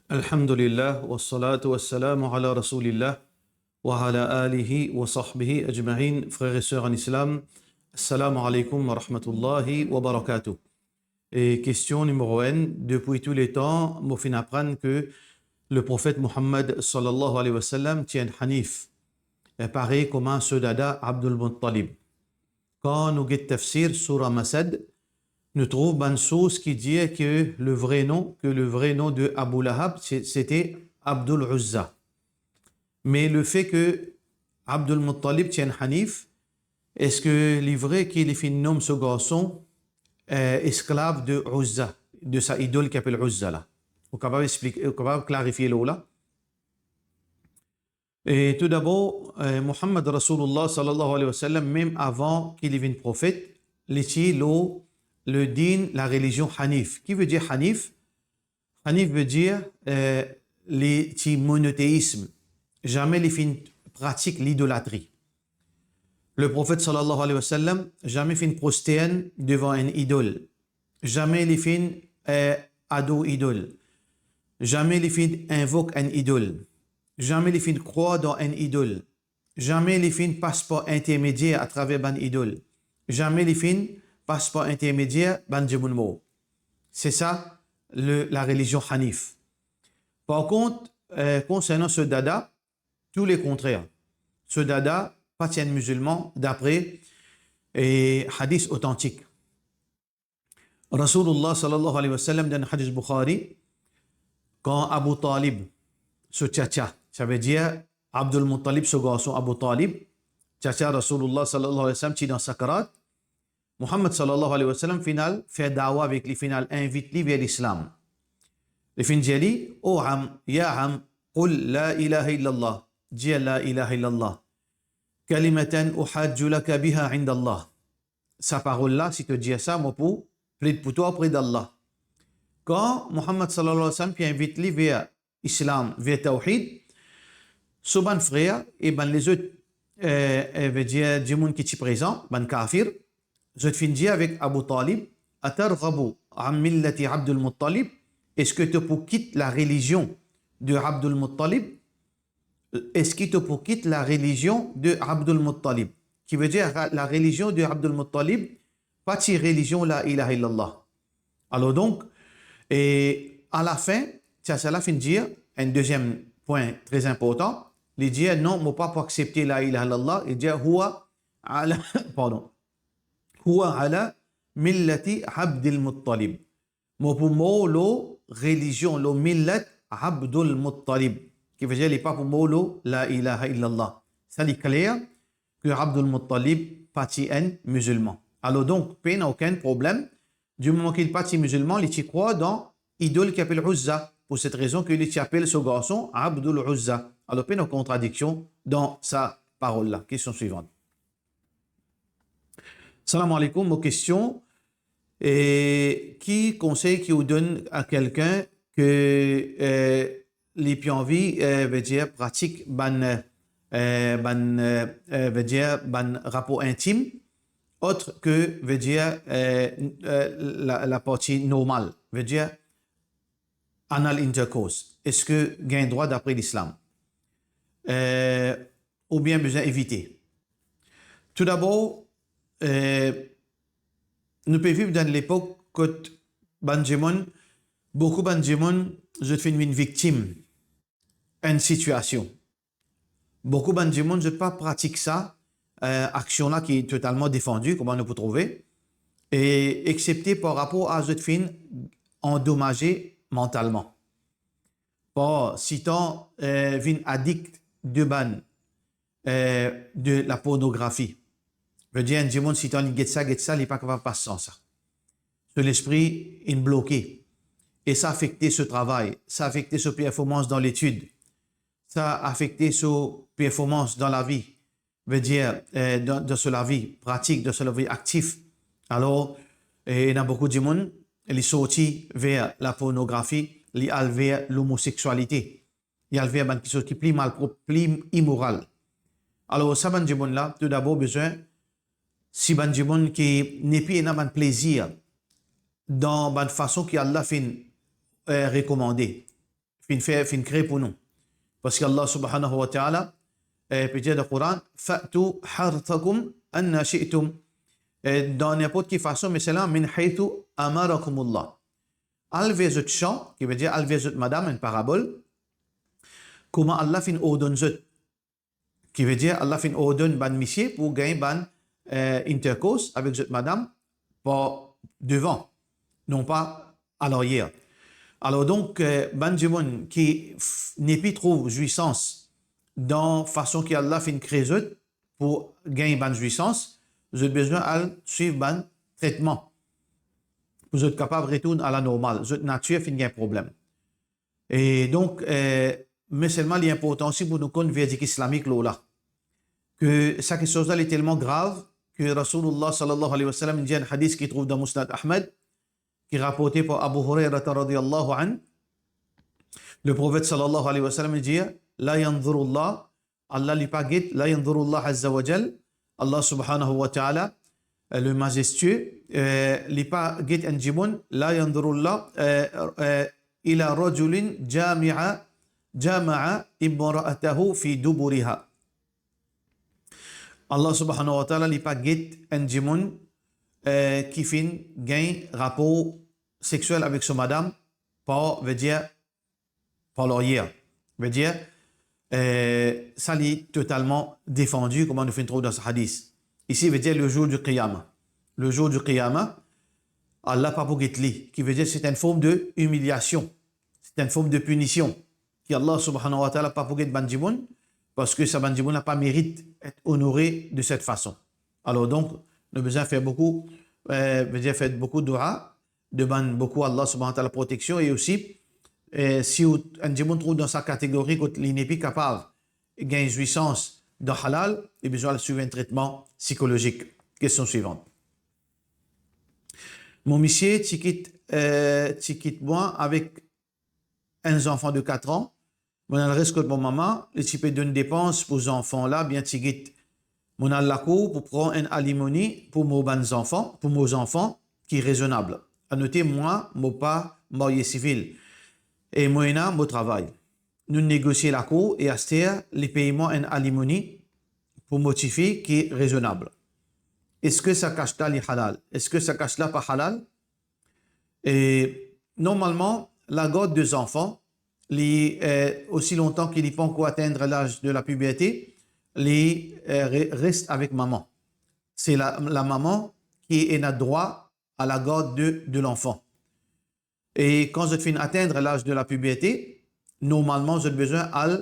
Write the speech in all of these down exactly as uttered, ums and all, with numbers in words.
Alhamdulillah, wassalatu wassalamu ala Rasoulillah, wa ala alihi wa sahbihi ajma'in. Frères et sœurs en islam, assalamu alaikum wa rahmatullahi wa barakatuh. E kestion nimero enn, depi tou letan, mo finn aprann ke le profet Muhammad sallallahu alayhi wa sallam ti enn hanif, e parey kouma so dada Abdul Muttalib. Kan nou get tafsir Soura Masad, nou trouv bann sours ki dir ke le vre nom, ke le vre nom de Abu Lahab, se, sete Abdul Uzza. Me lefe ke Abdul Muttalib ti enn hanif, eski li vre ki li finn nom so garson, eh, esklav de Uzza, de sa idol ki apel Uzza la? Ou kapav explike, ou kapav klarifie lor la? E tou dabor, eh, Muhammad Rasoulullah sallallahu alayhi wa sallam, mem avan ki li vinn profet, li ti lor le din, la relizion hanif. Ki ve dir hanif? Hanif ve dir, eh, li ti monoteism. Zame li finn pratik lidolatri. Le profet sallallahu alayhi wa sallam zame finn prostern devan enn idol. Zame li finn, eh, ador idol. Zame li finn invok enn idol. Zame li finn krwar dan enn idol. Zame li finn pas par intermedier atraver bann idol. Zame li finn pas par intermedier bann dimoun mor. Se sa le, la relizion hanif. Par kont, eh, konsernan so dada, tou le kontrer. So dada pa ti enn mizilman dapre, eh, hadis otantik. Rasoulullah sallallahu alayhi wa sallam, dan hadis Bukhari, kan Abu Talib, so tiatia, sa ve dir Abdul Muttalib so garson Abu Talib, tiatia Rasoulullah sallallahu alayhi wa sallam ti dan sakarat, Muhammad sallallahu alayhi wa sallam finn al fer dawa avek li, finn al invit li ver Lislam. Li finn dir li, "O am, ya am, qul la ilaha illallah, dir la ilaha illallah, kalimatan uhajju laka biha indallah." Sa parol la, si to dir sa, mo pou pled pou twa opre d'Allah. Kan Muhammad sallallahu alayhi wa sallam finn invit li ver Islam, ver tawhid, so bann frer e bann lezot, eh, eh, ve dir dimoun ki ti prezan, bann kafir, zot finn dir avek Abu Talib, "Atarghabu an millati Abdul Muttalib?" Eski to pou kit la relizion de Abdul Muttalib? Eski to pou kit la relizion de Abdul Muttalib? Ki ve dir la relizion de Abdul Muttalib pa ti relizion la ilaha illallah. Alor donk, e alafin, tiatia la finn dir enn deziem pwin tre inportan, li dir, "Non, mo pa pou aksepte la ilaha illallah." Li dir, "Huwa ala," pardon, "huwa ala millati Abdil Muttalib." Mo pou mor lor relizion, lor millat Abdul Muttalib. Ki ve dir li pa pou mor lor la ilaha illallah. Sa li kler ke Abdul Muttalib pa ti enn mizilman. Alor donk, pena okenn problem, di moman ki li pa ti mizilman, li ti krwar dan idol ki apel Uzza, pou set rezon ke li ti apel so garson Abdul Uzza. Alor pena kontradiksion dan sa parol la. Kestion swivant. Salam alaikum, mo kestion, e, ki konsey ki ou donn a kelkenn ke, e, li pi anvi, e, ve dir pratik bann, e, bann, e, e, ve dir bann rapor intim, ot ke, ve dir, e, e, la, laparti normal, ve dir anal intercourse? Eski gagn drwa dapre Lislam? E, oubien bizin evite? Tou dabor, e, nou pe viv dan lepok kot bann dimoun, boukou bann dimoun, zot finn vinn viktim enn sitiasion. Boukou bann dimoun, zot pa pratik sa, e, aksion la ki totalman defandi, kouma nou pou trouve, e, eksepte par rapor a zot finn andomaze mantalman. Par sitan, e, vinn adikt de bann, e, de la pornografi. Ve dir enn dimoun sitan li get sa, get sa, li pa kapav pas san sa. So lespri inn bloke. E sa afekte so travay, sa afekte so performans dan letid, sa afekte so performans dan lavi, ve dir, e, dan, dan so lavi pratik, dan so lavi aktif. Alor, e, ena boukou dimoun, li sorti ver la pornografi, li al ver lomoseksialite, li al ver bann kiksoz ki pli malprop, pli imoral. Alor, sa bann dimoun la, tou dabor bizin, si bann dimoun ki nepli ena bann plezir dan bann fason ki Allah finn, e, rekomande, finn fer, finn kre pou nou. Parski Allah subhanahu wa ta'ala, eh, pe dir dan Koran, "Fa'tu harthakum anna shi'tum." Eh, dan ninport ki fason, me selman, "min haythu amarakumullah." Al ver zot san, ki vedir al ver zot madam, enn parabol, kouma Allah finn ordonn zot. Ki vedir Allah finn ordonn bann misie pou gagn bann, eh, intercourse avek zot madam par devan, non pa a laryer. Alor donk, eh, bann dimoun ki f-, nepi trouv zwisans dan fason ki Allah finn kre zot pou gagn bann zwisans, zot bizin al swiv bann tretman pou zot kapav retourn a la normal. Zot natir finn gagn problem. E donk, eh, me selman li inportan osi pou nou konn verdik islamik lor la. Ke sa kiksoz la, li telman grav, ke Rasoulullah sallallahu alayhi wa sallam, dir enn hadis ki trouv dan Musnad Ahmad, ki raporte par Abu Hurairah radiyallahu anhu, le Profet sallallahu alayhi wa sallam, li dir, "La yanzurullah", Allah li pa get, "La yanzurullah azza wa jal", Allah subhanahu wa ta'ala, eh, le mazestueux, eh, li pa get enn dimoun, "La yanzurullah, eh, eh, ila rajulin jami'a, jama'a imra'atahu fi duburiha." Allah subhanahu wa ta'ala, li pa get enn dimoun, eh, ki finn gagn rapor sexiel avek so madam par, vedir, par laryer. Vedir, eh, sa li totalman defandi, kouma nou finn trouv dan sa hadis. Isi, vedir le jour du qiyamah. Le jour du qiyamah, Allah pa pou get li. Ki vedir, se enn form de imiliasion. Se enn form de pinision. Ki Allah subhanahu wa ta'ala pa pou get bann dimoun, parski sa bann dimoun la pa merit et onore de set fason. Alor donk, nou bizin fer boukou, eh, vedir fer boukou dua, demann boukou Allah subhanahu wa ta'ala proteksion, e osi, eh, si ou, enn dimoun trouv dan sa kategori kot li nepi kapav gagn zwisans dan halal, li bizin al swiv enn tretman sikolozik. Kestion swivan. Mo misie ti kit, eh, ti kit mwa avek enn zanfan de kat an, mo al res kot mo mama, li ti pe donn depans pou zanfan la bien tigit. Mo al lakour pou pran enn alimoni pou mo bann zanfan, pou mo zanfan ki rezonab. Anote mwa, mo pa marye sivil. E mo ena mo travay. Nou negosie lakour e aster li pey mwa enn alimoni pou mo tifi ki rezonab. Eski sa kas la li halal? Eski sa kas la pa halal? E normalman, lagard de zanfan, li, eh, osi lontan ki li pa ankor atenn laz de la piberte, li, eh, re-, res avek mama. Se la, la mama ki ena drwa a lagard de, de lanfan. E kan zot finn atenn laz de la piberte, normalman, zot bizin al,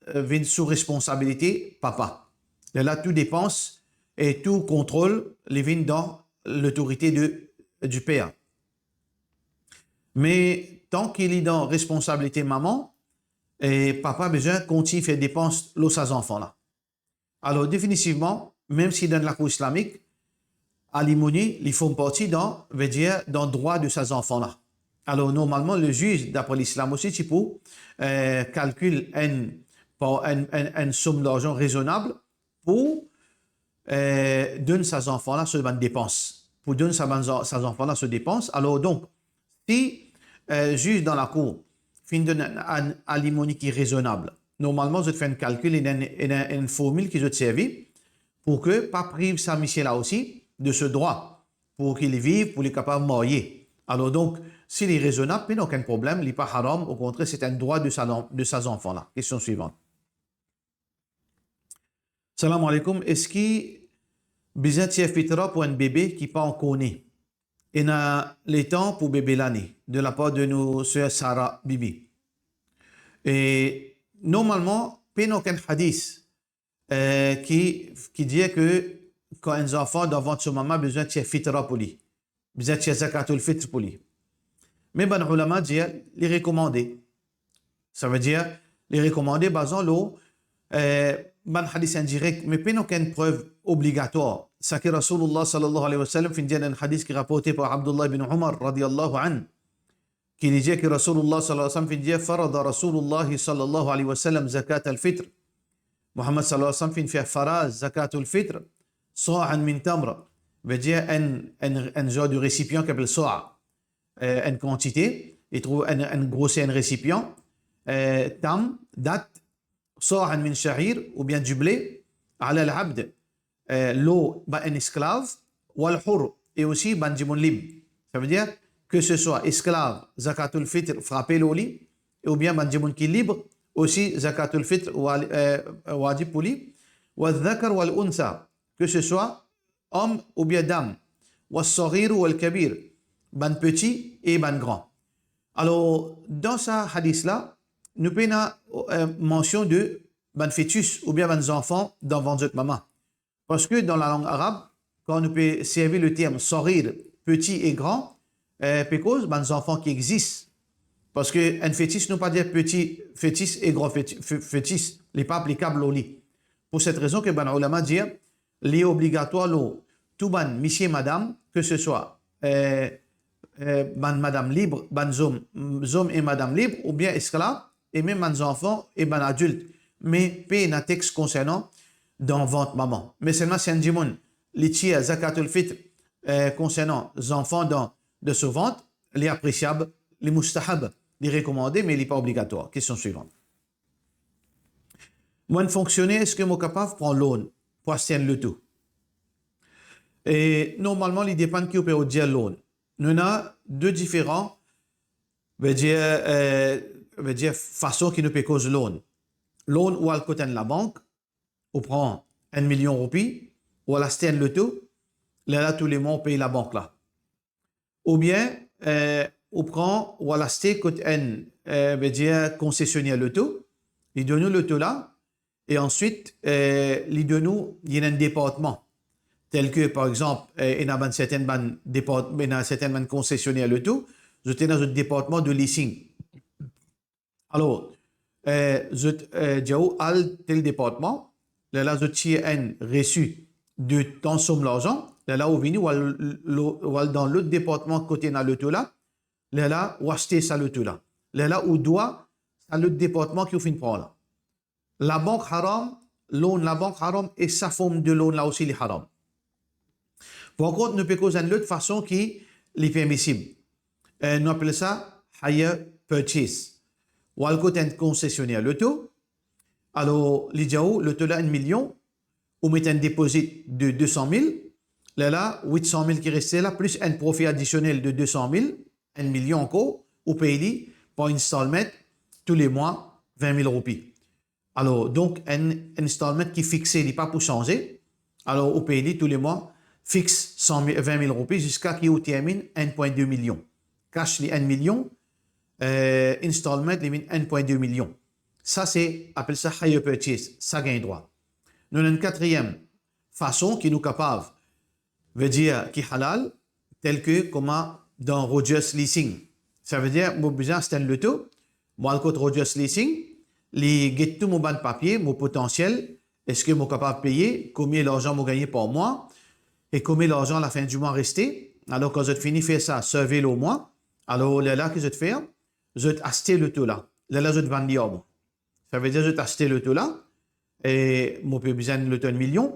eh, vinn sou responsabilite papa. Lerla tou depans e tou kontrol, li vinn dan lotorite de, du per. Me tan ki li dan responsabilite mama, e papa bizin kontign fer depans lor sa zanfan la. Alor, definitivman, mem si dan lakour islamik, alimoni, li form parti dan, vedir, dan drwa de sa zanfan la. Alor, normalman, le ziz, dapre lislam osi, ti pou, eh, kalkil enn, par enn, enn, enn som larzan rezonab pou, eh, donn sa zanfan la so bann depans. Pou donn sa bann zan-, sa zanfan la so depans. Alor, donk, si, eh, ziz dan lakour finn donn enn, enn alimoni ki rezonab, normalman, zot fer enn kalkil, ena enn, ena enn formil ki zot servi pou ke pa priv sa misie la osi de so drwa, pou ki li viv, pou li kapav marye. Alor donk, si li rezonab, pena okenn problem, li pa haram, okontrer, se enn drwa de sa lan-, de sa zanfan la. Kestion swivan. Salam aleykoum, eski bizin tir fitra pou enn bebe ki pa ankor ne? Ena letan pou bebe la ne, de lapar de nou ser Sarah Bibi. E normalman, pena okenn hadis, eh, ki, ki dir ke kan enn zanfan dan vant so mama bizin tir fitra pou li, bizin tir zakatul fitr pou li. Me bann oulama dir li rekomande. Savedir, li rekomande bazan lor, eh, bann hadis indirek, me pena okenn prev obligatwar. Sa ki Rasoulullah sallallahu alayhi wa sallam finn dir dan enn hadis ki raporte par Abdullah ibn Umar radiyallahu anhu, ki li dir ki Rasoulullah sallallahu alayhi wa sallam finn dir, "Farada Rasoulullah sallallahu alayhi wa sallam zakat al-fitr." Muhammad sallallahu alayhi wa sallam finn fer faraz zakatul fitr, sa'an min tamr, vedir enn, enn, enn zar de resipian ki apel sa', eh, enn kantite, li trouv enn, enn groser enn resipian, eh, tam, dat, sa'an min sha'ir, oubien dible, ala al-abd, eh, lor bann enn esklav, wal hurr, e osi bann dimoun lib. Savedir, ke se swa esklav, zakatul fitr frape lor li, oubien bann dimoun ki lib, osi zakatul fitr wa-, eh, wajib pou li, wa dhakar wal untha, ke se swa om oubien dam, wa saghir wal kabir, bann peti e bann gran. Alor, dan sa hadis la, nou pena, eh, mansion de bann fetis oubien bann zanfan dan vant zot mama. Parski dan lalang arab, kan nou pe servi le term saghir, peti e gran, eh, pe koz bann zanfan ki exis. Parski enn fetis, nou pa dir peti fetis e gran feti-, fe-, fetis, li pa aplikab lor li. Pou set rezon ke bann oulama dir, li obligatwar lor tou bann misie, madam, ke se swa, eh, eh, bann madam lib, bann zom, zom e madam lib, oubien esklav, e mem bann zanfan e bann adilt. Me pena text konsernan dan vant mama. Me selman si enn dimoun, li tir zakatul fitr, eh, konsernan zanfan dan, de so vant, li apresiab, li moustahab, li rekomande, me li pa obligatwar. Kestion swivan. Mo enn fonksioner, eski mo kapav pran loan pou aste enn loto? E normalman, li depann ki ou pe dir loan. Nou ena de diferan, vedir, eh, vedir fason ki nou pe koz loan. Loan ou al kot enn labank, ou pran enn milion roupi, ou al aste enn loto, lerla tou le mwa ou pey labank la. Oubien, eh, ou pran, ou al aste kot enn, eh, vedir konsesioner loto, li donn ou loto la, e answit, eh, li donn ou, li ena enn departman. Tel ke, par exanp, eh, ena bann sertenn bann depart-, ena sertenn bann konsesioner loto, zot ena zot departman de leasing. Alor, eh, zot, eh, dir ou al tel departman, lerla zot tir enn resi de tan som larzan, lerla ou vini, ou al, lo-, ou al dan lot departman kot ena loto la, lerla ou aste sa loto la. Lerla ou dwa sa lot departman ki ou finn pran la. Labank haram, loan labank haram, e sa form de loan la osi li haram. Par kont, nou pe koz enn lot fason ki li permisib. Eh, nou apel sa hire purchase. Ou al kot enn konsesioner loto, alor li dir ou, loto la enn milion, ou met enn depozit de de san mil, lerla wit san mil ki reste la, plis enn profi adisionel de de san mil, enn milion ankor, ou pey li par installment tou le mwa vin mil roupi. Alor, donk, enn installment ki fixe, li pa pou sanze. Alor, ou pey li tou le mwa, fix san mil, vin mil roupi, ziska ki ou terminn enn pwin de milion. Cash li enn milion, eh, installment li vinn enn pwin de milion. Sa se, apel sa hire purchase, sa gagn drwa. Nou ena enn katriem fason ki nou kapav, vedir ki halal, tel ke kouma dan Rogers Leasing. Savedir, mo bizin aste enn loto, mo al kot Rogers Leasing, li get tou mo bann papie, mo potansiel, eski mo kapav peye, komie larzan mo gagne par mwa, e komie larzan lafin di mwa reste. Alor, kan zot fini fer sa survey lor mwa, alor, lerla ki zot fer, zot aste loto la, lerla zot vann li ar mwa. Savedir zot aste loto la, e mo pe bizin loto enn milion,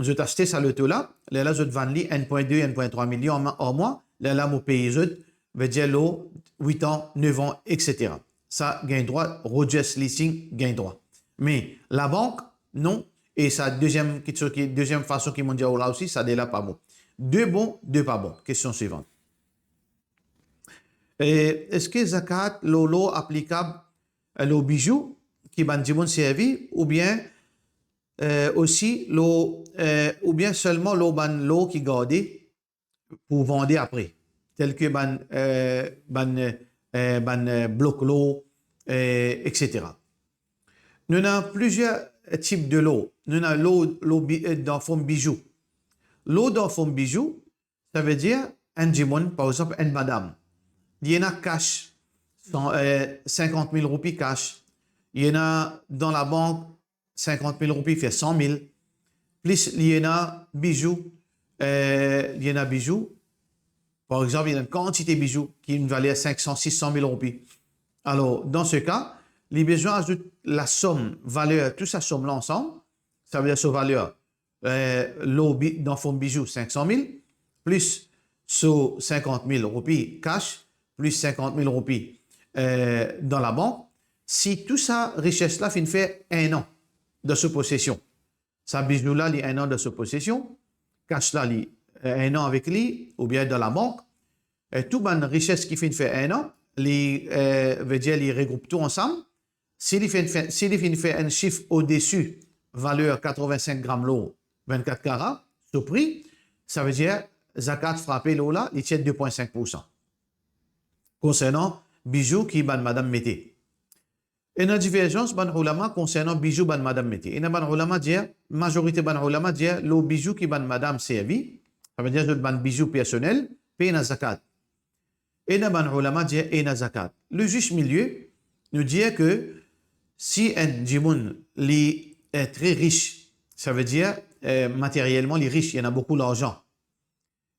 zot aste sa loto la, lerla zot vann li enn pwin de, enn pwin trwa milion ar mwa, lerla mo pey zot, vedir lor wit an, nef an, etsetera. Sa gagn drwa, Rogers Leasing gagn drwa. Me labank, non, e sa deziem, kiksoz ki, deziem fason ki mo dir ou la osi, sa de la pa bon. De bon, de pa bon. Kestion swivan. E eski zakat lor lor aplikab, eh, lor bizou ki bann dimoun servi, oubien, eh, osi lor, eh, oubien selman lor bann lor ki garde pou vande apre, tel ke bann, eh, bann, eh, bann, eh, blok lor, eh, etsetera. Nou ena plizier tip de lor. Nou ena lor, lor bi-, eh, dan form bizou. Lor dan form bizou, savedir enn dimoun, par exanp, enn madam, li ena cash, san, eh, sinkant mil roupi cash, li ena dan labank sinkant mil roupi, fer san mil, plis li ena bizou, eh, li ena bizou, par exanp, li ena enn kantite bizou ki ena enn valer sink san, sis san mil roupi. Alor, dan se ka, li bizin azout lasom, valer, tou sa som la ansam, savedir so valer, eh, lor bi-, dan form bizou, sink san mil, plis so sinkant mil roupi cash, plis sinkant mil roupi, eh, dan labank, Si tou sa rises la finn fer enn an dan so posesion, sa bizou la li enn an dan so posesion, kas la li, eh, enn an avek li, oubien dan labank, eh, tou bann rises ki finn fer enn an, li, eh, vedir li regroup tou ansam, si li finn fer, si li finn fer enn sif odesi valer katrovin-sink gram lor, vinn-kat kara, so pri, sa vedir zakat frape lor la, li tir de pwin sink poursan. Konsernan bizou ki bann madam mete. Ena diverzans bann oulama konsernan bizou bann madam mete. Ena bann oulama dir, mazorite bann oulama dir, lor bizou ki bann madam servi, sa vedir zot bann bizou personel, pena zakat. Ena bann oulama dir ena zakat. Le zis milie, nou dir ke si enn dimoun li, eh, tre ris, sa vedir, eh, materielman li ris, li ena boukou larzan.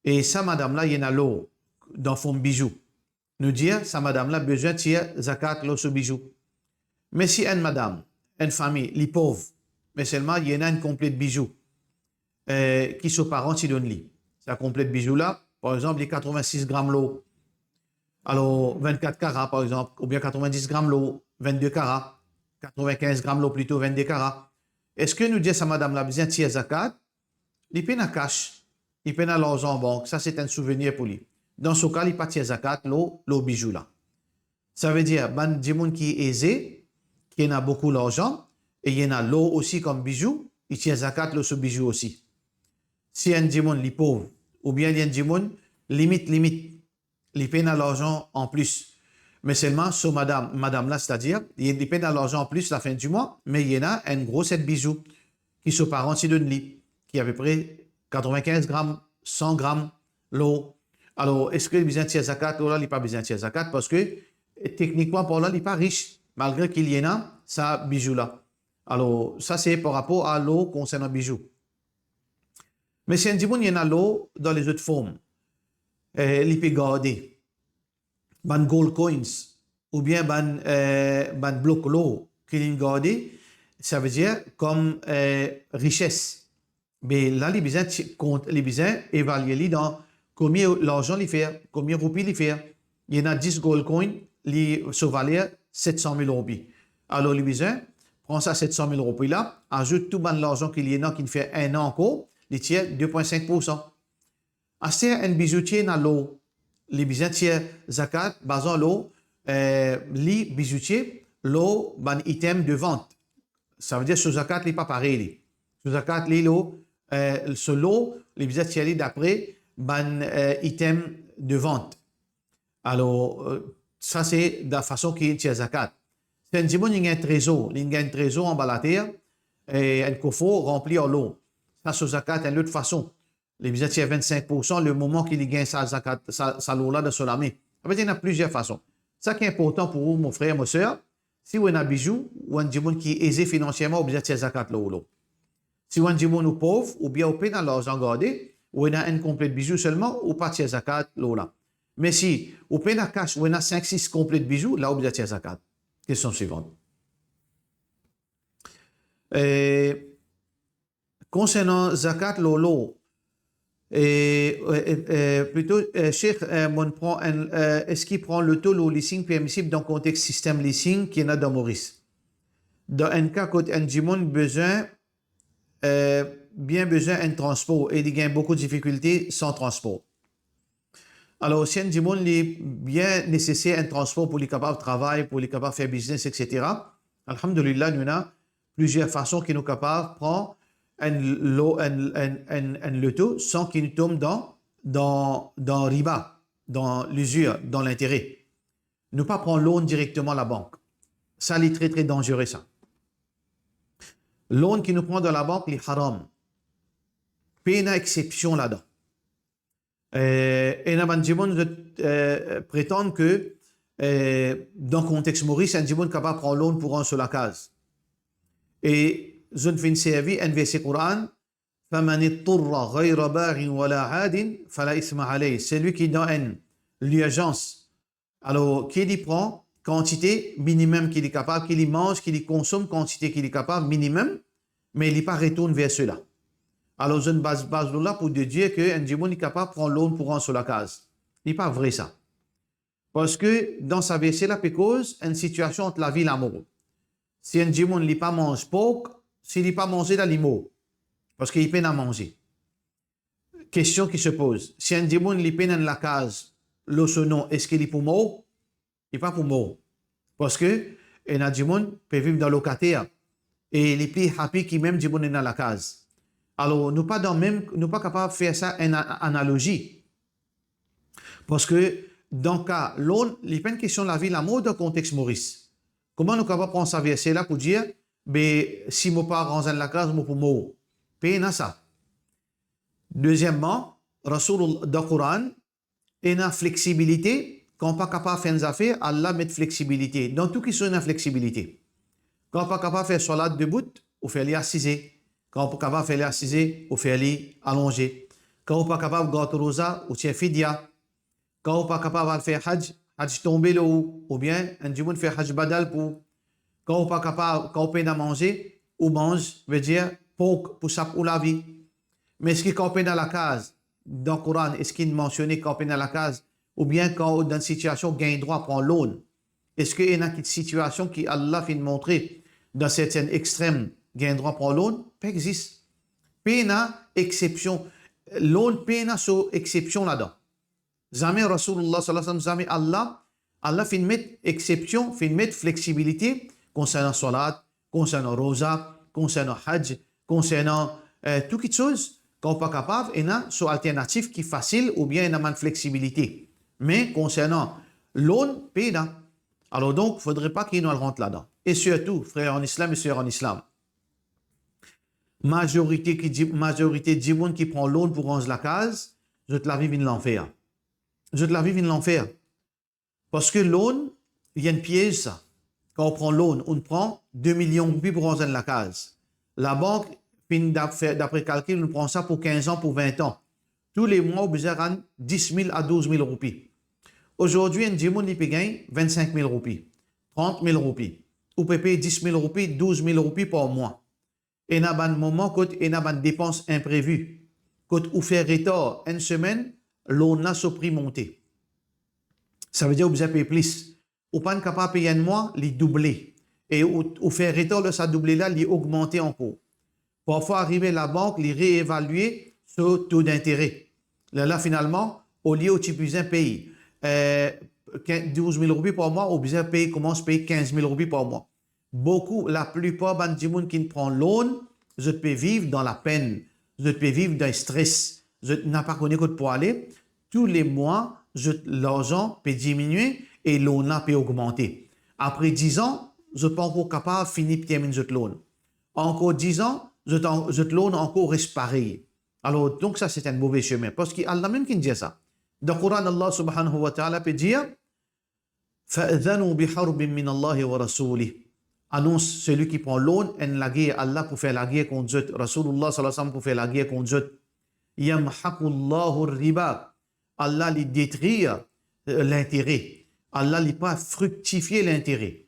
E sa madam la, li ena lor dan form bizou. Nou dir, sa madam la bizin tir zakat lor so bizou. Me si enn madam, enn fami, li pov, me selman li ena enn konplet bizou, eh, ki so paran ti donn li. Sa konplet bizou la, par exanp, li katrovin-sis gram lor. Alor, vinn-kat kara, par exanp, oubien katrovin-dis gram lor, vinn-de kara, katrovin-kinz gram lor plito, vinn-de kara. Eski nou dir sa madam la bizin tir zakat? Li pena kas, li pena larzan bank, sa se enn souvenir pou li. Dan so ka, li pa tir zakat lor, lor bizou la. Sa vedir, bann dimoun ki eze, ki ena boukou larzan, e li ena lor osi kom bizou, li tir zakat lor so bizou osi. Si enn dimoun li pov, oubien li enn dimoun limit, limit, li pena larzan anplis. Me selman so madam, madam la, setadir, li, li pena larzan anplis lafin di mwa, me li ena enn gro set bizou ki so paran ti donn li, ki apepre katrovin-kinz gram, san gram lor. Alor, eski li bizin tir zakat lor la? Li pa bizin tir zakat, parski, eh, teknikman parlan, li pa ris, malgre ki li ena sa bizou la. Alor, sa se par rapor a lor konsernan bizou. Me si enn dimoun li ena lor dan lezot form, eh, li pe garde, bann gold coins, oubien bann, eh, bann blok lor ki linn garde, sa vedir kom, eh, rises. Be la, li bizin ti-, kont, li bizin evalie li dan komie larzan li fer, komie roupi li fer. Li ena dis gold coin, li so valer set san mil roupi. Alor, li bizin pran sa set san mil roupi la, azout tou bann larzan ki li ena, ki fer enn an ankor, li tir de pwin sink poursan. Aster, enn bizoutie ena lor, li bizin tir zakat, bazan lor, eh, li bizoutie, lor bann item de vant. Sa vedir so zakat li pa parey li. So zakat li lor, eh, so lor, li bizin tir li dapre bann, eh, item de vant. Alor, eh, sa se dan fason ki tir zakat. Si enn dimoun li gagn trezor, li gagn trezor anba later, e enn kofor ranpli ar lor. Sa so zakat enn lot fason. Li bizin tir vinn-sink poursan le moman ki li gagn sa zakat, sa, sa lor la dan so lame. Sa vedir ena plizier fason. Sa ki inportan pou ou, mo frer, mo ser, si ou ena bizou, ou enn dimoun ki eze finansierman, ou bizin tir zakat lor ou lor. Si ou enn dimoun ou pov, oubien ou pena larzan garde, ou ena enn konplet bizou selman, ou pa tir zakat lor la. Me si ou pena kas, ou ena sink, sis konplet bizou, la ou bizin tir zakat. Kestion swivan. E, konsernan zakat lor lor, e, e, e, plito, e, Sheikh, e, mo'nn pran enn, e, eski pran loto lor leasing permisib dan kontex sistem leasing ki ena dan Moris? Dan enn ka kot enn dimoun bizin, e, bien bizin enn transpor e li gagn boukou difikilte san transpor. Alor, si enn dimoun li bien neseser enn transpor pou li kapav travay, pou li kapav fer biznes, etsetera, alhamdulillah, nou ena plizier fason ki nou kapav pran enn lo-, enn, enn, enn, enn loto san ki nou tom dan, dan, dan riba, dan lizir, dan lintere. Nou pa pran loan direkteman labank. Sa li tre, tre danzere, sa. Loan ki nou pran dan labank, li haram. Pena eksepsion ladan. E, ena bann dimoun, zot, e, pretann ke, e, dan kontex Moris, enn dimoun kapav pran loan pou rann so lakaz. E zot finn servi enn verse Koran, "Faman idturra ghayra baghin wala adin, fala ithma alayh." Selwi ki dan enn lirzans, alor, ki li pran kantite minimem ki li kapav, ki li manz, ki li konsom kantite ki li kapav, minimem, me li pa retourn ver sela. Alor, zot baz, baz lor la pou dedir ke enn dimoun li kapav pran loan pou rann so lakaz. Li pa vre sa. Parski dan sa verse la pe koz enn sitiasion ant lavi, lamor. Si enn dimoun li pa manz pork, si li pa manze la, li mor. Parski li pena manze. Kestion ki se poz, si enn dimoun li pena enn lakaz lor so nom, eski li pou mor? Li pa pou mor. Parski ena dimoun pe viv dan lokater e li pli happy ki mem dimoun ena lakaz. Alor, nou pa dan mem, nou pa kapav fer sa enn a-, analozi. Parski dan ka loan, li pa enn kestion lavi, lamor dan kontex Moris. Kouma nou kapav pran sa verse la pou dir, be, si mo pa ranz enn lakaz, mo pou mor? Pena sa. Dezieman, Rasoul, dan Koran, ena fleksibilite. Kan ou pa kapav fer enn zafer, Allah met fleksibilite. Dan tou kisoz ena fleksibilite. Kan ou pa kapav fer swalat debout, ou fer li asize. Kan ou pa kapav fer li asize, ou fer li alonze. Kan ou pa kapav gard roza, ou tir fidya. Kan ou pa kapav al fer haj, haj tonbe lor ou, oubien enn dimoun fer haj badal pou ou. Kan ou pa kapav, kan ou pena manze, ou manz, vedir pork pou sap ou lavi. Me eski kan ou pena lakaz, dan Koran, eski inn mansione kan ou pena lakaz, oubien kan ou dan sitiasion gagn drwa pran loan? Eski ena ki sitiasion ki Allah finn montre dan sertenn extrem gagn drwa pran loan? Pa exis. Pena exsepsion. Loan pena so exsepsion ladan. Zame Rasoulullah sallallahu alayhi wa sallam, zame Allah, Allah finn met exsepsion, finn met fleksibilite konsernan swalat, konsernan roza, konsernan haj, konsernan, eh, tou kitsoz. Kan ou pa kapav, ena so alternatif ki fasil oubien ena bann fleksibilite. Me konsernan loan, pena. Alor donk, fodre pa ki nou al rant ladan. E sirtou, frer an Islam e ser an Islam, mazorite ki di-, mazorite dimoun ki pran loan pou ranz lakaz, zot lavi vinn lanfer. Zot lavi vinn lanfer. Parski loan, li enn piez sa. Kan ou pran loan, ou pran de milion roupi pou ranz enn lakaz. Labank finn dap-, fer, dapre kalkil, ou pran sa pou kinz an, pou vin an. Toulemwa, ou bizin rann dis mil a douz mil roupi. Azordi, enn dimoun, li pe gagn vinn-sink mil roupi, trant mil roupi. Ou pe pey dis mil roupi, douz mil roupi par mwa. Ena bann moman kot ena bann depans inprevi, kot ou fer retar enn semenn, loan la so pri monte. Savedir ou bizin pey plis. Ou pa'nn kapav pey enn mwa, li double. E ou, ou fer retar lor sa double la, li ogmante ankor. Parfwa arive labank, li reevalie so to dintere. Lerla finalman, olie ou ti bizin pey, eh, quin-, douz mil roupi par mwa, ou bizin pey, koumans pey kinz mil roupi par mwa. Boukou, laplipar bann dimoun ki pran loan, zot pe viv dan lapenn, zot pe viv dan stres, zot napa kone kot pou ale. Toulemwa, zot larzan pe diminie e loan la pe ogmante. Apre diz an, zot pa ankor kapav fini terminn zot loan. Ankor diz an, zot an-, zot loan ankor res parey. Alor, donk sa, se enn move semin, parski Allah mem ki dir sa. Dan Koran, Allah subhanahu wa ta'ala pe dir, "Fa'dhanu biharbin minallahi wa rasoulih." Anons seki pran loan enn lager, Allah pou fer lager kont zot, Rasoulullah sallallahu alayhi wa sallam pou fer lager kont zot. "Yamhaqullahu riba." Allah li detrir, eh, lintere. Allah li pa friktifie lintere.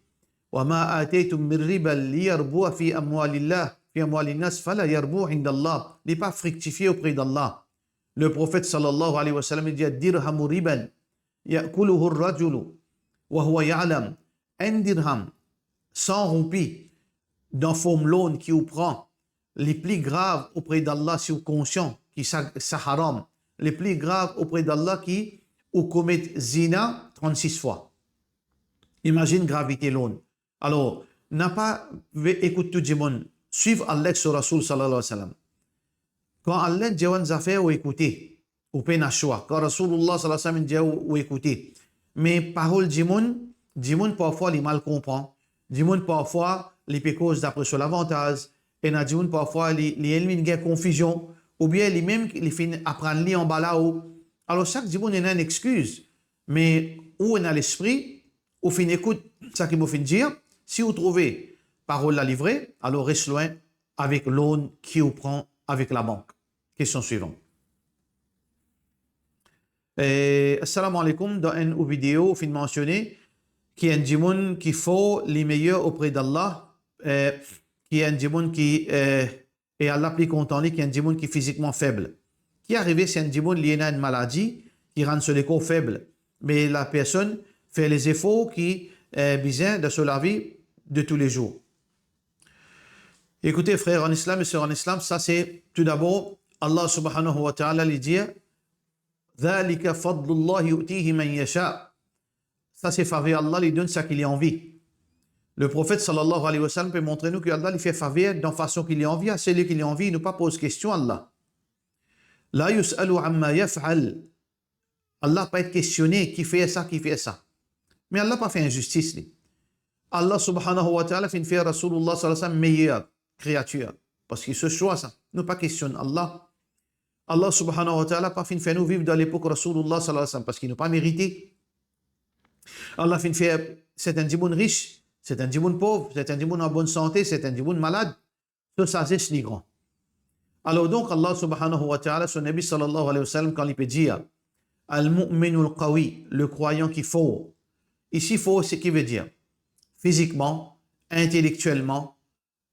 "Wa ma ataytum min riban liyarbua fi amwalillah, fi amwalin nas, fala yarbu indallah." Li pa friktifie opre d'Allah. Le profet sallallahu alayhi wa sallam, li dir, "Dirhamu riban ya'kuluhu ar-rajulu wa huwa ya'lam." Enn dirham, san roupi, dan form loan ki ou pran, li pli grav opre d'Allah si ou konsian ki sa, sa haram. Li pli grav opre d'Allah ki ou komet zina trannsis fwa. Imazinn gravite loan. Alor, napa ve ekout tou dimoun, swiv Allah ek so Rasoul sallallahu alayhi wa sallam. Kan Allah dir enn zafer, ou ekoute, ou pena swa. Kan Rasoulullah sallallahu alayhi wa sallam dir, ou, ou ekoute. Me parol dimoun, dimoun parfwa li mal konpran, dimoun parfwa li pe koz dapre so lavantaz, ena dimoun parfwa li, li, li finn gagn konfizion, oubien li mem li finn aprann li anba lao. Alor, sak dimoun ena enn exkiz, me ou ena lespri, ou finn ekout seki mo finn dir, si ou trouve parol la li vre, alor res lwin avek loan ki ou pran avek labank. Kestion swivan. Eh, assalamu alaykum, dan enn ou video, ou finn mansione ki enn dimoun ki for, li meyer opre d'Allah, eh, ki enn dimoun ki, eh, e Allah pli kontan li ki enn dimoun ki fizikman feb. Ki arive si enn dimoun li ena enn maladi ki rann so lekor feb, me la personn fer lezefor ki, eh, bizin dan so lavi de tou le zour. Ekoute, frer an Islam e ser an Islam, sa se tou dabor Allah subhanahu wa ta'ala, li dir, "Dhalika fadlullahi yu'tihi man yasha." Sa se faver Allah, li donn sa ki li anvi. Le profet sallallahu alayhi wa sallam pe montre nou ki Allah, li fer faver dan fason ki li anvi, a seli ki li anvi, nou pa poz kestion Allah. La yus'alu amma yaf'al. Allah pa et kestione ki fer sa, ki fer sa. Me Allah pa fer inzistis li. Allah subhanahu wa ta'ala finn fer Rasoulullah sallallahu alayhi wa sallam meyer kreatir, parski so swa sa. Nou pa kestionn Allah. Allah subhanahu wa ta'ala pa finn fer nou viv dan lepok Rasoulullah sallallahu alayhi wa sallam, parski nou pa merite. Allah finn fer sertin dimoun ris, sertin dimoun pov, sertin dimoun an bonn sante, sertin dimoun malad. So sazes li gran. Alor donk, Allah subhanahu wa ta'ala, so Nabi sallallahu alayhi wa sallam, kan li pe dir, "Al-mu'minul qawi", le krwayan ki for. Isi for, se ki vedir? Fizikman, intelektielman,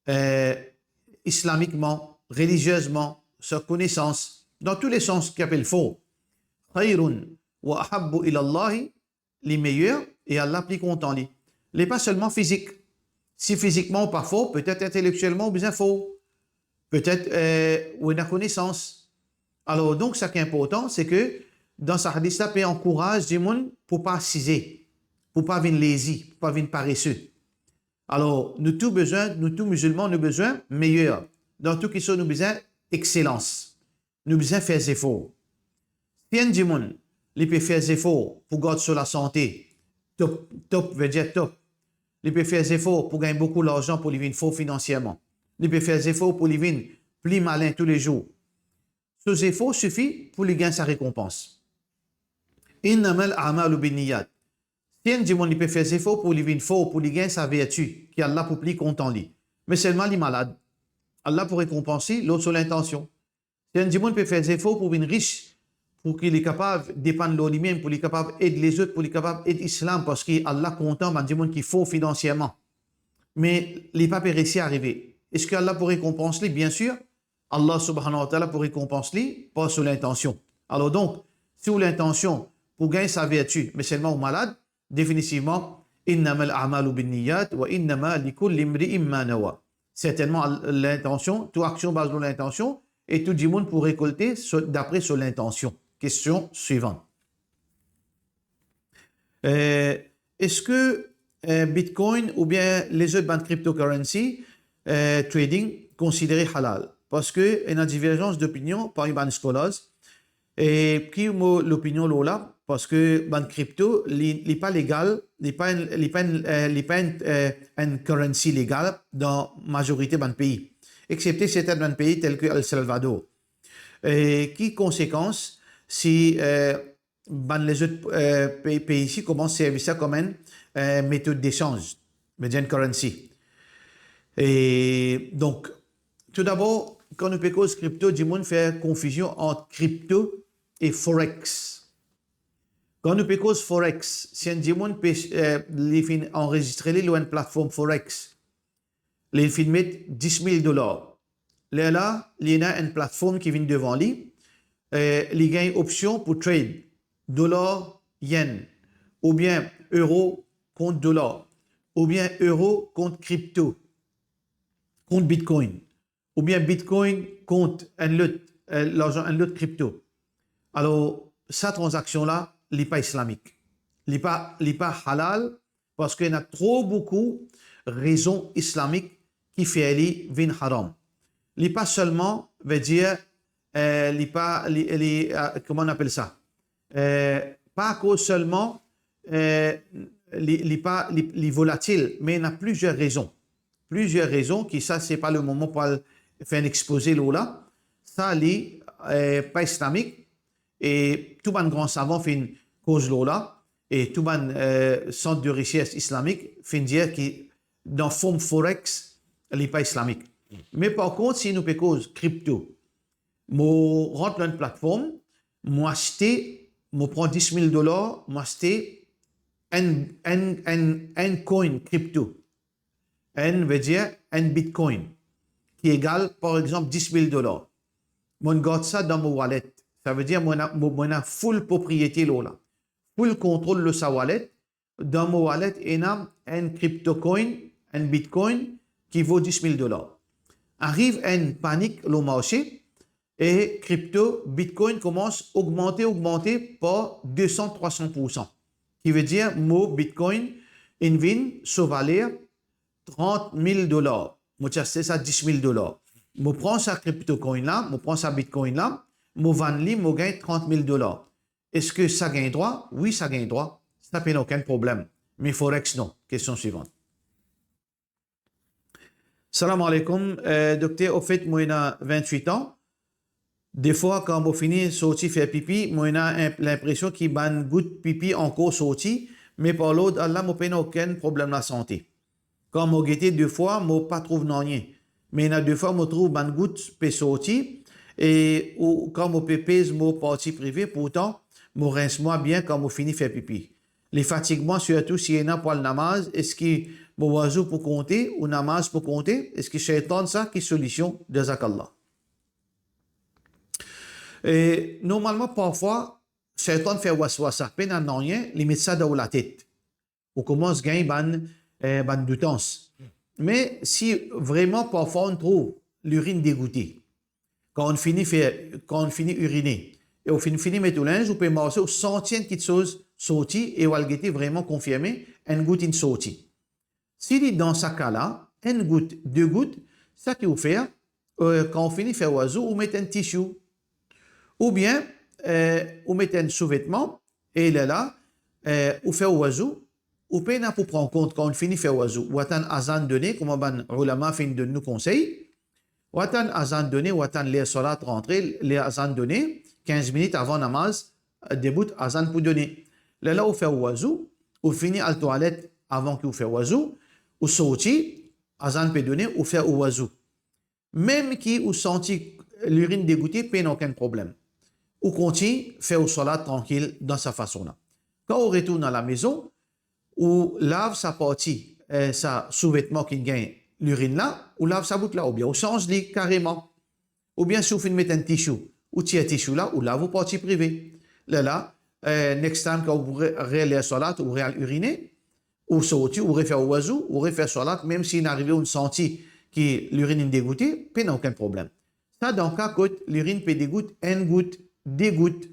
eh, islamikman, reliziezman, sa konesans, dan tou le sans ki apel for. "Khayrun wa ahabbu ila Allahi", li meyer e Allah pli kontan li. Li pa selman fizik. Si fizikman ou pa for, petet intelektielman ou bizin for. Petet, eh, ou ena konesans. Alor, donk, sa ki inportan, se ke dan sa hadis la, pe ankouraz dimoun pou pa asize, pou pa vinn lezi, pou pa vinn parese. Alor, nou tou bizin, nou tou mizilman, nou bizin meyer. Dan tou kiksoz, nou bizin exselans. Nou bizin fer zefor. Si enn dimoun, li pe fer zefor pou gard so lasante, top, top, vedir top. Li pe fer zefor pou gagn boukou larzan pou li vinn for finansierman. Li pe fer zefor pou li vinn pli malin tou le zour. So zefor sifi pou li gagn sa rekonpans. Innamal a'malu binniyat. Si enn dimoun li pe fer zefor pou li vinn for, pou li gagn sa verti, ki Allah pou pli kontan li, me selman li malad, Allah pou rekonpans li lor so lintansion. Si enn dimoun pe fer zefor pou vinn ris, pou ki li kapav depann lor limem, pou li kapav ed lezot, pou li kapav ed Islam, parski Allah kontan bann dimoun ki for finansierman, me li pa pe resi arive, eski Allah pou rekonpans li? Biensir, Allah subhanahu wa ta'ala pou rekonpans li par so lintansion. Alor donk, si ou lintansion pou gagn sa verti, me selman ou malad, definitivman, innamal a'malu binniyat wa innama likulli imri'in ma nawa. Sertennman, lintansion, tou aksion baz lor lintansion, e tou dimoun pou rekolte so, dapre so lintansion. Kestion swivan. Eh, eski, eh, Bitcoin oubien lezot bann cryptocurrency, eh, trading konsidere halal? Parski ena diverzans dopinion parmi bann scholars. E ki mo lopinion lor la? Parski bann kripto, li, li pa legal, li pa enn, li pa enn, eh, li pa enn, eh, enn currency legal dan mazorite bann pei, exepte sertin bann pei tel ki El Salvador. E ki konsekans si, eh, bann lezot, eh, pei, pei isi koumans servi sa kom enn, eh, metod desanz, median currency. E donk, tou dabor, kan nou pe koz kripto, dimoun fer konfizion ant kripto e forex. Kan nou pe koz forex, si enn dimoun pe, eh, li finn anrezistre li lor enn platform forex, li finn met dis mil dolar. Lerla, li ena enn platform ki vinn devan li, eh, li gagn opsion pou trade dolar, yen, oubien euro kont dolar, oubien euro kont kripto, kont Bitcoin, oubien Bitcoin kont enn lot, eh, larzan enn lot kripto. Alor, sa tranzaksion la, li pa islamik. Li pa, li pa halal, parski ena tro boukou rezon islamik ki fer li vinn haram. Li pa selman, vedir, eh, li pa, li, li, eh, kouma nou apel sa? Eh, pa akoz selman, eh, li, li pa, li, li volatil, me ena plizier rezon. Plizier rezon ki sa, se pa le moman pou al fer enn expoze lor la. Sa, li, eh, pa islamik, e tou bann gran savan finn koz lor la, e tou bann, eh, sant de resers islamik finn dir ki dan form forex, li pa islamik. Me par kont, si nou pe koz kripto, mo rant lor enn platform, mo aste, mo pran dis mil dolar, mo aste enn, enn, enn, enn coin kripto. Enn, vedir enn Bitcoin, ki egal, par exanp, dis mil dolar. Mo'nn gard sa dan mo wallet. Savedir mo ena, mo, mo ena full propriete lor la. Full kontrol lor sa wallet. dan mo wallet ena enn crypto coin, enn Bitcoin ki vo dis mil dolar. Ariv enn panik lor marse, e crypto, Bitcoin koumans ogmante, ogmante par de san, trwa san poursan. Ki vedir mo Bitcoin inn vinn so valer trant mil dolar. Mo ti aste sa dis mil dolar. Mo pran sa crypto coin la, mo pran sa Bitcoin la, mo vann li, mo gagn trant mil dolar. Eski sa gagn drwa? Wi, sa gagn drwa. Sa pena okenn problem. Me Forex, non. Kestion swivan. Salam alaikum. Eh, dokter, ofet, mo ena vintwit an. Defwa, kan mo fini sorti fer pipi, mo ena enp-, linpresion ki bann gout pipi ankor sorti, me par lord Allah, mo pena okenn problem lasante. Kan mo gete de fwa, mo pa trouv nanye. Me ena de fwa, mo trouv bann gout pe sorti, e ou kan mo pe pez mo parti prive, pourtan, mo rins mwa bien kan mo fini fer pipi. Li fatig mwa, sirtou si ena pou al namaz, eski mo wazou pou konte ou namaz pou konte? Eski shaytan sa? Ki solision? Jazakallah. E normalman, parfwa, shaytan fer waswasa, pena nanye, li met sa dan ou latet. Ou koumans gagn bann, eh, bann doutans. Me si vreman, parfwa, ou trouv lirinn degoute, kan ou fini fer, kan ou fini irine, e ou finn fini met ou linz, ou pe marse, ou santi enn kiksoz sorti, e ou al gete, vreman konfirme, enn gout inn sorti. Si li dan sa ka la, enn gout, de gout, sa ki ou fer, eh, kan ou fini fer wazou, ou met enn tisou. Oubien, eh, ou met enn souvetman, e lerla, eh, ou fer wazou, ou pena pou pran kont kan ou fini fer wazou. Ou atann azan done, kouma bann oulama finn donn nou konsey, ou atann azan done, ou atann ler salat rantre, ler azan done, kinz minit avan namaz, debout, azan pou done. Lerla ou fer wazou, ou fini al twalet avan ki ou fer wazou, ou sorti, azan pe done, ou fer ou wazou. Mem ki ou santi lirinn degoute, pena okenn problem. Ou kontign fer ou salat trankil dan sa fason la. Kan ou retourn alamezon, ou lav sa parti, eh, sa souvetman ki gagn lirinn la, ou lav sa bout la, oubien ou sanz li kareman. Oubien si ou finn met enn tisou, ou tir tisou la, ou lav ou parti prive. Lerla, eh, next time kan ou re-, reler salat, ou real irine, ou sorti, ou refer ou wazou, ou refer salat, mem si inn arive ou santi ki lirinn inn degoute, pena okenn problem. Sa dan ka kot lirinn pe degout enn gout, de gout.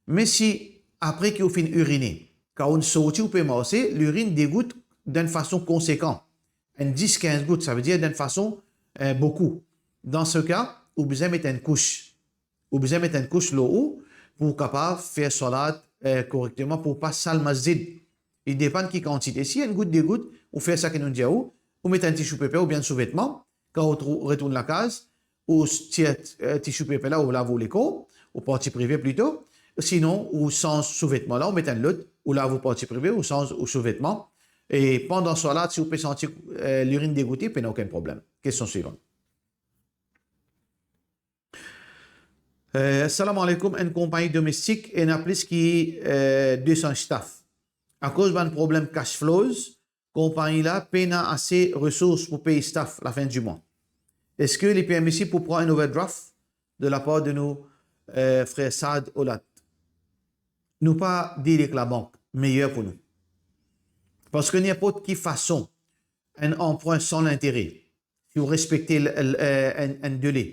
Me si apre ki ou finn irine, kan ou sorti, ou pe marse, lirinn degout dan enn fason konsekan, enn dis, kinz gout, savedir dan enn fason, eh, boukou. Dan se ka, ou bizin met enn kous. Ou bizin met enn kous lor ou pou ou kapav fer salat, eh, korekteman, pou ou pa sal masjid. Li depann ki kantite. Si enn gout, de gout, ou fer sa ki nou dir ou, ou met enn tisou pepe oubien enn souvetman, kan ou trou-, retourn lakaz, ou s-, tir, eh, tisou pepe la, ou lav ou lekor, ou parti prive plito, sinon, ou sanz souvetman la, ou met enn lot, ou lav ou parti prive, ou sanz ou souvetman. E pandan salat, si ou pe santi, eh, lirinn degoute, pena okenn problem. Kestion swivan. Eh, salam alaikum, enn konpagni domestik ena plis ki, eh, de san staff. Akoz bann problem cash flows, konpagni la pena ase resours pou pey staff lafin di mwa. Eski li permisib pou pran enn overdraft de lapar de nou, eh, frer Saad Olat? Nou pa deal ek labank, meyer pou nou. Parski ninport ki fason, enn anprin san lintere, si ou respekte l-, l-, eh, enn, enn dele.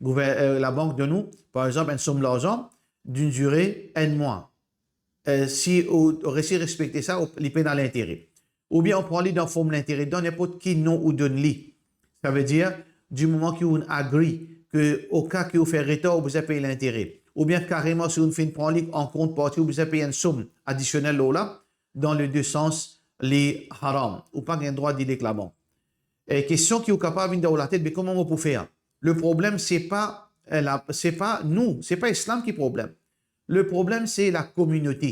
Gouver-, eh, labank donn ou, par exanp, enn som larzan, d'une durée enn mwa. Eh, si ou resi respekte sa, ou, li pena lintere. Oubien ou pran li dan form lintere, dan ninport ki non ou donn li. Savedir, di moman ki ou agree ke oka ki ou fer retar, ou bizin pey lintere. Oubien kareman, si ou finn pran li an kont parti, ou bizin pey enn som adisionel lor la, dan le de sans, li haram. Ou pa gagn drwa deal ek labank. E kestion ki ou kapav vinn dan ou latet, be kouma mo pou fer? Le problem, se pa, eh, la, se pa nou, se pa islam ki problem. Le problem, se lakominote.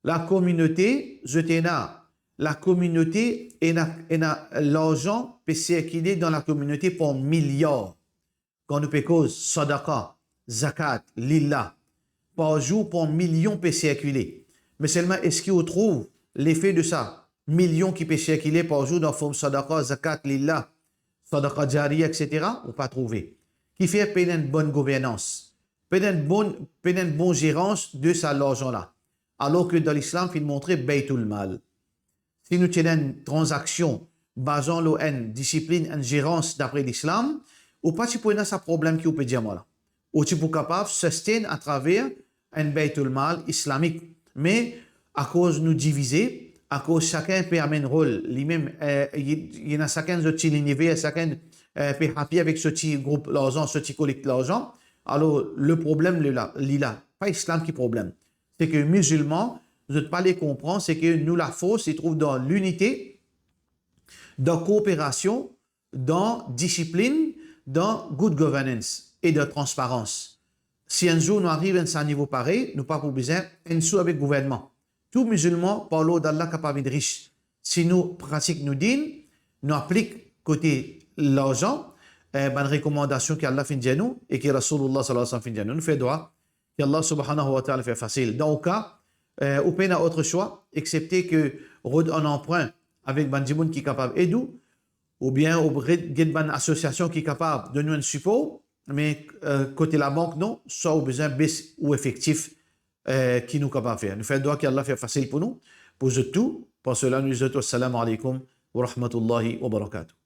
Lakominote, zot ena, lakominote ena, ena larzan pe sirkile dan lakominote par milyar. Kan nou pe koz sadaka, zakat, lillah, par zour par milion pe sirkile. Me selman, eski ou trouv lefe de sa milion ki pe sirkile par zour dan form sadaka, zakat, lillah, sadaka jariya, et cetera? Ou pa trouve. Kifer pena enn bonn gouvernans, pena enn bonn, pena enn bon zerans de sa larzan la. alor ke dan Lislam finn montre Baytul Mal. Si nou ti ena enn tranzaksion bazan lor enn disiplinn, enn zerans dapre Lislam, ou pa ti pou ena sa problem ki ou pe dir mwa la. Ou ti pou kapav sustain atraver enn Baytul Mal islamik. Me akoz nou divize, akoz sakenn pe amenn rol limem, eh, li, li ena sakenn so ti liniver, sakenn, eh, pe happy avek so ti group larzan, so ti kolekt larzan, alor le problem li la, li la, pa Islam ki problem. Se ke mizilman, zot pa le konpran, se ke nou lafors li trouv dan linite, dan kooperasion, dan disiplinn, dan good governance e dan transparans. Si enn zour nou ariv enn sa nivo parey, nou pa pou bizin enn sou avek gouvernman. Tou mizilman, par lord Allah, kapav vinn rich. Si nou pratik nou din, nou aplik kote larzan, eh, bann rekomandasion ki Allah finn dir nou e ki Rasoulullah sallallahu alayhi wa sallam finn dir nou, nou fer dwa ki Allah subhanahu wa ta'ala fer fasil. Dan ou ka, eh, ou pena ot swa, eksepte ke rod enn anprin avek bann dimoun ki kapav ed ou, oubien ou re-, get bann asosiasion ki kapav donn ou enn sipor, me, eh, kote labank non, swa ou bizin bes ou efektif, eh, ki nou kapav fer. Nou fer dwa ki Allah fer fasil pou nou, pou zot tou. Par sela, nou dir zot, wassalamu alaykum wa rahmatullahi wa barakatuh.